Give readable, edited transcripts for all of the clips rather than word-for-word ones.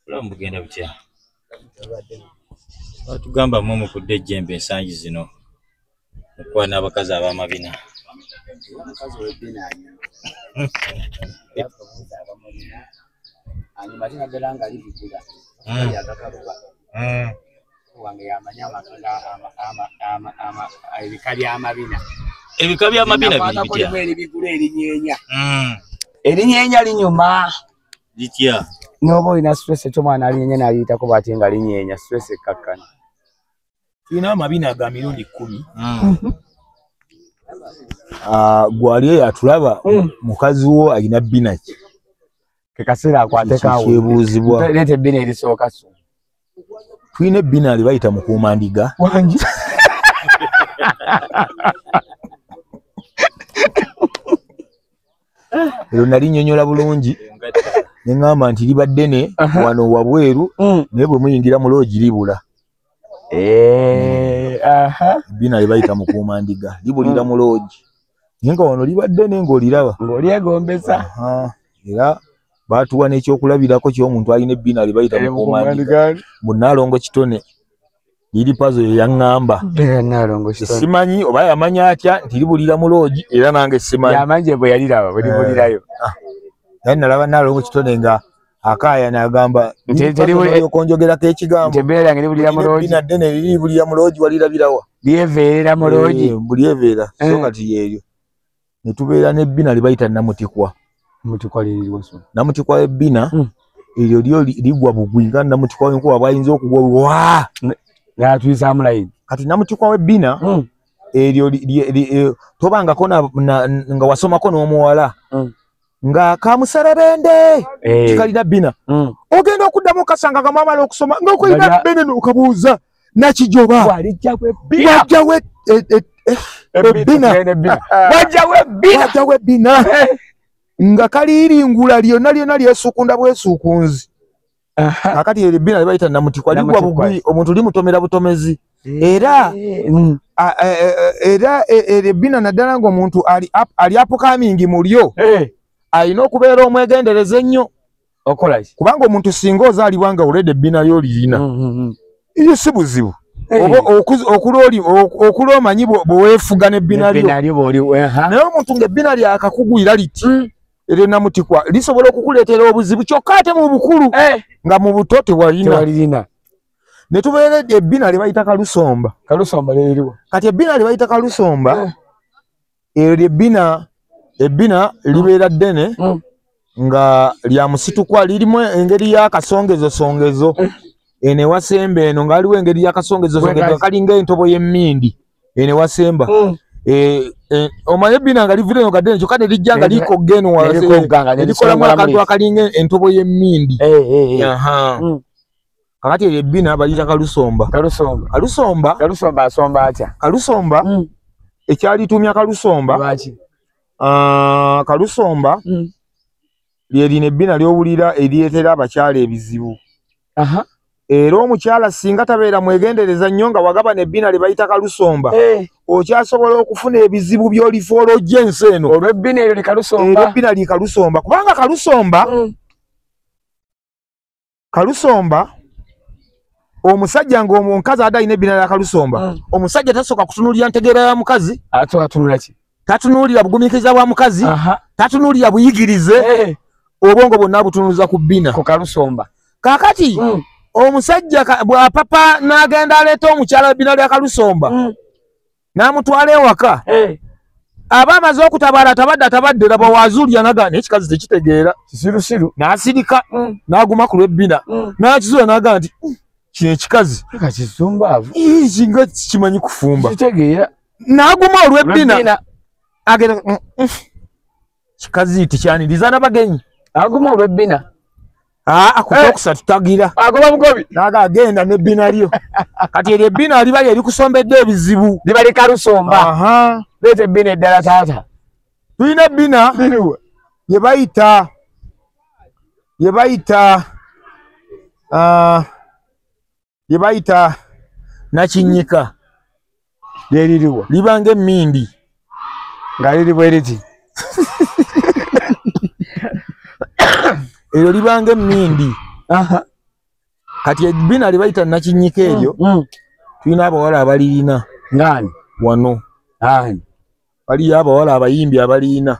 Obulamu bugenda butya? Batugamba mmwe mukudde ejjembe ensangi zino mukwana abakazi ab'amabina. Omukazi ow'ebbina anyuma. Era buuza abamulina anyuma ate naddala nga libigula agakaluba. Wange yamanyi ebika by'amabina. Ebika by'amabina biri bitya? Eribigula erinyeenya. Erinyeenya linyuma. Litya? N'oba olina stress ekyo omwana alinyeenya n'aliyitako bw'ate nga linyeenya stress ekkakkana. Tulina amabina ga mirundi 10. Gwali eyo atulaba mukazi wo alina bbina ki? Ke kaseera akwateko awo. Kyebuuzibwa. Leeta ebbina erisooka so. Tulina ebbina lye bayita mukuumandiga. Wangi. Eryo nali nnyonnyola bulungi. Ne ŋŋamba nti liba ddene wano wabweru naye bwe muyingira mu loogi libula. Ebbina lye bayita mukuumandiga libulira mu loogi. Naye nga wano liba ddene ng'oliraba. Ng'olyegombesa. Era baatuwa n'ekyokulabirako ky'omuntu alina ebbina lye bayita mukuumandiga. Mu Nnaalongo Kitone liri pazo ye yaŋŋamba. Simanyi oba yamanya atya nti libulira mu loogi era nange simanyi. Yamanyi bwe yaliraba bwe libulirayo. Naye nalaba Nnaalongo Kitone nga akaaya n'agamba okonjogerako ekigambo. Nti ebbina lyange libulira mu loogi. Ebbina ddene liribulira mu loogi walirabirawa? Lyeveerera mu loogi. Bulyeveera. So kati yeeryo. Ne tubeera n'ebbina lye bayita Namutikwa. Namutikwa liririwa so. Namutikwa ebbina eryo lyo ligwa bugwi nga Namutikwa w'enkuba bw'ayinza okugwa waa! N'atuyisaamu layini. Kati Namutikwa w'ebbina eryo tobangako nga wasomako n'omuwala. Nga kamuserebende kikalina bbina. Ogenda okuddamu okasanga nga mwamala okusoma nga okulina bbene n'okabuuza nakijoba. Wajjawo ebbina. Wajjawo ebbina. Nga kaliringula lyonna lyonna lyesuukunda bwesuukunzi. Kakati eryo ebbina lye bayita Namutikwa ligwa bugwi omuntu limutomera butomezi. Era era eryo ebbina naddala ng'omuntu ali apukamingi mu lyo. Alina okubeera omwegendereza ennyo. Okola ki? Kubanga omuntu singa ozaalibwa nga olwedde ebbina lyo lirina. Iyo si buzibu. Oba okula omanyi bwe weefuga n'ebbina lyo. Naye omuntu ng'ebbina lyakakugwira liti eryo Namutikwa lisobola okukuleetera obuzibu kyokka ate mu bukulu nga mu buto tewalina. Ne tubeera ebbina lye bayita Kalusomba. Kalusomba liririwa. Kati ebbina lye bayita Kalusomba eryo ly'ebbina ebbina libeera ddene nga lya musitukwa lirimu engeri y'akasongezosongezo. Eno ewasemba eno nga waliwo engeri y'akasongezosongezo kalinga entobo y'emmindi eno ewasemba. Omanyi ebbina nga livudde eno nga ddene kyokka ne lijja nga likogga eno likolamu akantu akalinga entobo y'emmindi. Kakati eryo ebbina baliyita Kalusomba. Kalusomba. Kalusomba asomba atya? Kalusomba ekyalitumya Kalusomba. Lwaki? Kalusomba lye lino ebbina ly'owulira erireetera abakyala ebizibu. Era omukyala singa tabeera mwegendereza nnyo nga wagabana ebbina lye bayita Kalusomba okyasobola okufuna ebizibu by'olifa olw'ojja ensi eno. Olw'ebbina eryo li Kalusomba. Ebbina li Kalusomba kubanga Kalusomba Kalusomba omusajja ng'omukazi adde alina ebbina lya Kalusomba omusajja tasooka kutunuulira ntegeera ya mukazi. Atunuulira ki? Tatunuulira bugumiikiriza bwa mukazi, tatunuulira buyigirize, obwongo bwonna butunuuza ku bbina. Ku Kalusomba. Kaakati omusajja bw'apapa n'agenda aleeta omukyala w'ebbina lya Kalusomba n'amutwala ewaka, aba amaze okutabaala atabadde atabadde laba waazuulira n'agamba naye ekikazi tekitegeera. Kisirusiru. N'asirika n'aguma ku lw'ebbina n'akizuula n'agamba nti kino ekikazi nga kisumbaavu. Nga kimanyi kufumba. Kitegeera. N'aguma olw'ebbina. Agenda kikazi tikyaniriza n'abagenyi. Aguma olw'ebbina. Ku kyokusatu tagira. Agoba mugobi. Naga agenda n'ebbina lyo. Kati eryo ebbina liba lye likusombedde ebizibu. Liba li Kalusomba. Leeta ebbina eddala taata. Tulina ebbina lye bayita lye bayita Nakinnyika. Lye liriwa. Liba ng'emmindi. Nga liri bwe riti. Eryo libanga emmindi. Kati ebbina lye bayita nakinyika eryo tulina abawala abalirina. Ngani? Wano. Ani? Waliyo abawala abayimbi abalirina.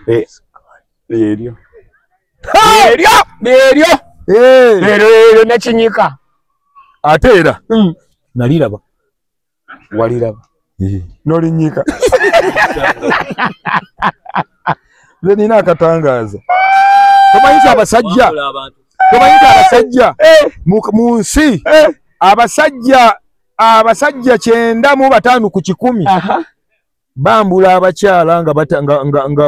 Eryo. Eryo! Eryo! Eryo nakinyika. Ate era naliraba. Waliraba. Nolinyika. Nze nina akatangaaza. Tomanyi abasajja. Tomanyi abasajja mu nsi abasajja 95 ku 100 bambula abakyala nga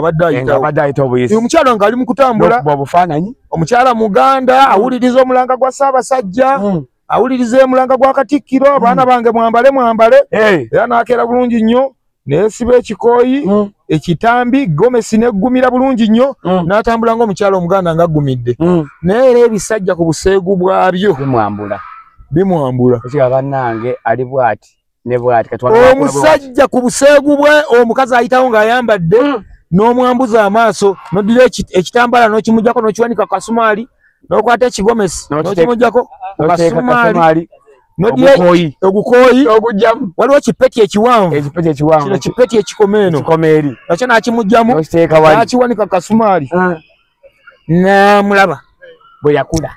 badde ayita obuyisi. Omukyala ng'ali mu kutambula omukyala Muganda awuliriza omulanga gwa Ssaabasajja, awuliriza omulanga gwa Katikkiro, abaana bange mwambale mwambale, era n'akeera bulungi nnyo neesiba ekikooyi ekitambi gomesi neggumira bulungi nnyo n'atambula ng'omukyala Omuganda ng'aggumidde. Naye era ebisajja ku buseegu bwabyo bimwambula. Bimwambula. Ekika bannange ali bw'ati ne bw'ati. Omusajja ku buseegu bwe omukazi ayitawo ng'ayambadde n'omwambuza amaaso n'oddira ekitambaala n'okimuggyako n'okiwanika ku kasumaali n'okwata ekigomesi n'okimuggyako ku kasumaali n'oddira ogukooyi ogujjamu. Waliwo kipeti ekiwanvu. Ekipeti ekiwanvu. Kino kipeti ekikoma eno. Ekikoma eri. Nakyo n'akimugyamu n'akiwanika ku kasumaali n'amulaba bwe yakula.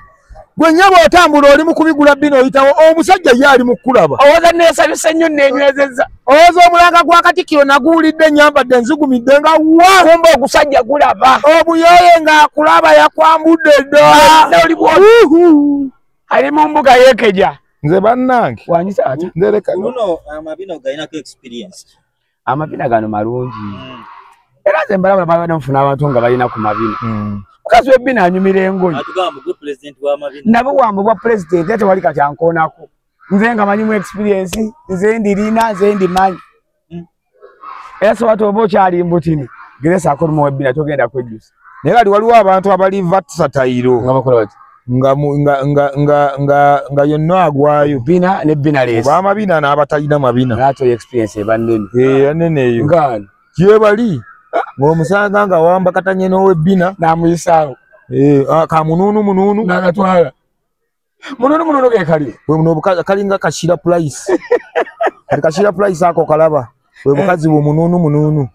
Gwe nnyabo otambula oli mu kubigula bino oyitawo omusajja ye ali mu kukulaba. Owoza neesabise nnyo neenywezezza. Owoza omulanga gwa Katikkiro naguwulidde nnyambadde nzigumidde nga wa. Kumbe ogusajja gulaba. Obuyoye ng'akulaba yakwambudde dda. Oli bw'oti. Ali mu mbuga yeekeja. Nze bannange. Wanyisa ati. Ndereka. Luno amabina galinako experience. Amabina gano malungi. Era nze mbalaba balaba nfuna abantu nga balina ku mabina. Mukazi w'ebbina anyumira engoye. Atugamba gwe president w'amabina. Nabo wamwe bwa president ate wali kati ankoonako. Nze nga manyimu experience, nze ndirina, nze ndimanyi. Era so watu oba okyali mbutini. Geresa akolumu w'ebbina togenda kwejjusa. Naye kati waliwo abantu abali versatile. Nga bakola bati. Nga yonna agwayo. Bina ne bina leesi. Oba amabina n'abatalina mabina. Naate experience eba nnene. Ennene eyo. Ngaani? Gye bali. Ng'omusanga nga wambakatanye n'ow'ebbina. N'amuyisaawo. Ka munuunu munuunu. N'agatwala. Munuunu munuunu ke kali. Bwe buno obukazi kalinga Kashira Price. Kati Kashira Price ako kalaba. Bwe bukazi bwe munuunu munuunu.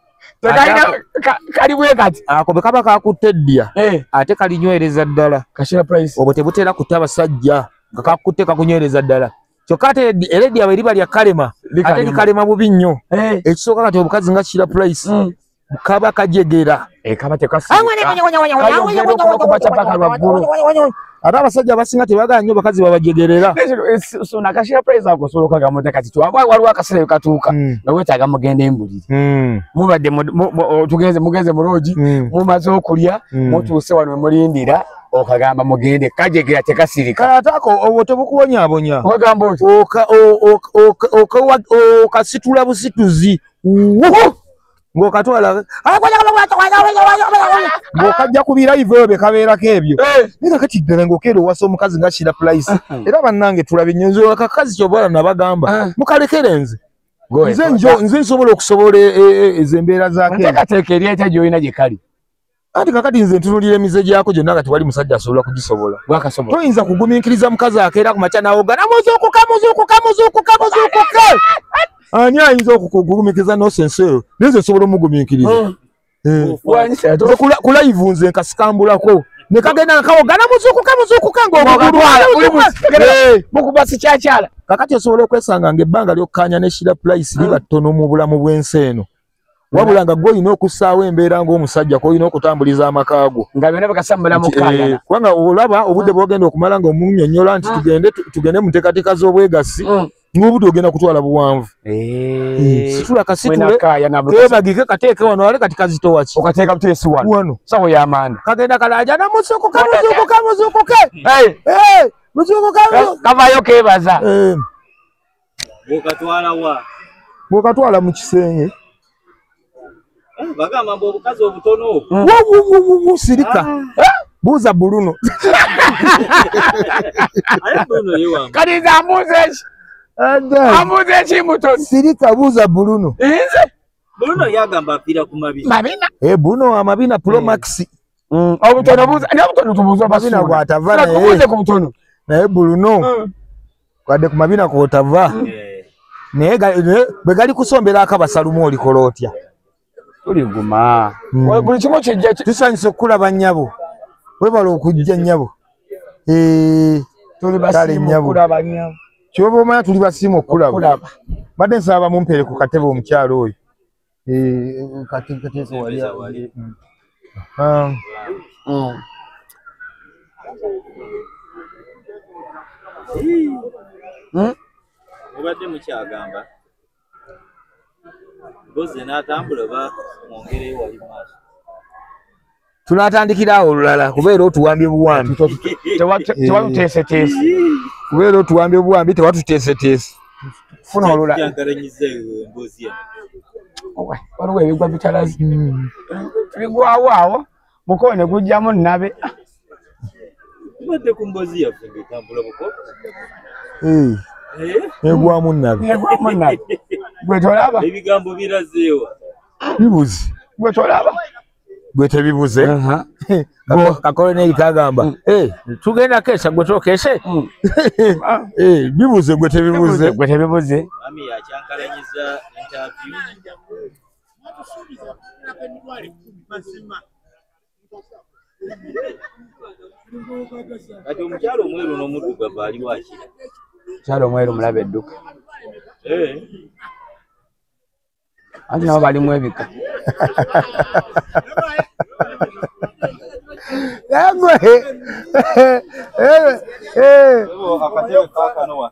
Kali bwe kati. Ako bwe kaba kakutte eddya. Ate kalinywereza ddala. Kashira Price. Obwo tebutera kutta abasajja. Nga kakutte kakunywereza ddala. Kyokka ate era eddya bwe liba lya kalema. Ate likalema bubi nnyo. Ekisooka kati obukazi nga Kashira Price. Kaba kajegera. Kaba tekasirika. Ate abasajja abasinga tebaagala nnyo bakazi babajegerera. So Nakashira Price ako osobola okugamba nti kati waliwo akaseera we katuuka nga weetaaga mugende embuliri. Mubadde tugenze mugenze mu loogi, mumaze okulya, mutuuse wano we mulindira okagamba mugende kajegera tekasirika. Ate ako obwo tebukuwonyaabonya. Ogamba oti okasitula busituzi. Ng'okatwala ng'okajja ku birayivu ebyo bye kabeerako ebyo. Naye kakati ddala ng'okeera owasa omukazi nga Shira Price. Era bannange tulabye nnyo nze akakazi ky'oba nabagamba mukalekere nze. Nze nsobola okusobola ezo embeera zaako. Enteekateeka eri etya gy'olina gye kali? Anti kakati nze ntunuulira emize gyako gyonna nga tewali musajja asobola kugisobola. Toyinza kugumiikiriza mukazi akeera ku makya n'awogana muzuukuka muzuukuka muzuukuka muzuukuka. Ani ayinza okugumiikiriza nonsense eyo? Naye nze nsobola omugumiikiriza. Ku live nze nkasikambulako. Ne kagenda nga kawogana muzuukuka muzuukuka ng'obugulwala. Mukuba sikyakyala. Kakati osobola okwesanga ng'ebbanga ly'okkaanya ne Shira Price liba ttono mu bulamu bw'ensi eno. Wabula nga gwe olina okussaawo embeera ng'omusajja k'olina okutambuliza amaka go. Nga byonna bikasambula mu kkaayana. Kubanga olaba obudde bw'ogenda okumala ng'omunnyonnyola nti tugende mu nteekateeka z'obwegassi. Ng'obudde ogenda kutwala buwanvu. Situla kasitule keebagike kateeke wano ale kati kazitowa ki? Okateeka buteesi wano. Sawo y'amaanda. Kagenda kalaajana muzuukuke muzuukuke muzuukuke. Muzuukuke. Kavaayo keebaza. Bw'okatwala wa? Bw'okatwala mu kisenge. Bagamba mbu obukazi obutono obwo. Sirika. Buuza Bruno. Kati nze ambuuza eki? Ambuuza eki mutono? Sirika buuza Bruno. Nze? Bruno yagamba afiira ku mabina. Mabina? Bruno amabina Pro Max. Obutono buuza naye obutono tubuuza Mabina gw'atava naye. Tubuuze ku butono. Naye Bruno wadde ku mabina kw'otava naye bwe gali kusombera akabasalumu olikola otya? Tuliguma. Buli kimu kijja tusanyuse okukulaba nnyabo. Weebale okujja nnyabo. Tuli basiimu okulaba nnyabo. Kyoba omanya tuli basiimu okulaba. Mbadde nsaba mumpeere ku katebe omukyalo oyo. Kateeka wali. Mubadde mukyagamba mbozi n'atambula ba mwongereyo wali maaso. Tunaatandikira awo olulala kubeera otuwambye buwambi. Tewatuteeseteese. Kubeera otuwambye buwambi tewatuteeseteese. Funa olulala. Kyankalanyiza emboozi yano. Waliwo ebigwa bitalazi. Bigwawo awo mukono ne gujjamu nnabe. Tubadde ku mboozi yaffe ng'etambula buko. Negwamu nnabe. Negwamu nnabe. Gwe tolaba. Ebigambo birazeewa. Bibuze. Gwe tolaba. Gwe tebibuze. Kakoloneri kagamba. Tugenda keesa gwe tokeese. Bibuze gwe tebibuze. Gwe tebibuze. Mami yakyankalanyiza interview. Kati omukyalo omweru n'omuddugavu ali wakira. Omukyalo omweru mulabe edduka. Anti nabo balimu ebika. Akatebe kaakano.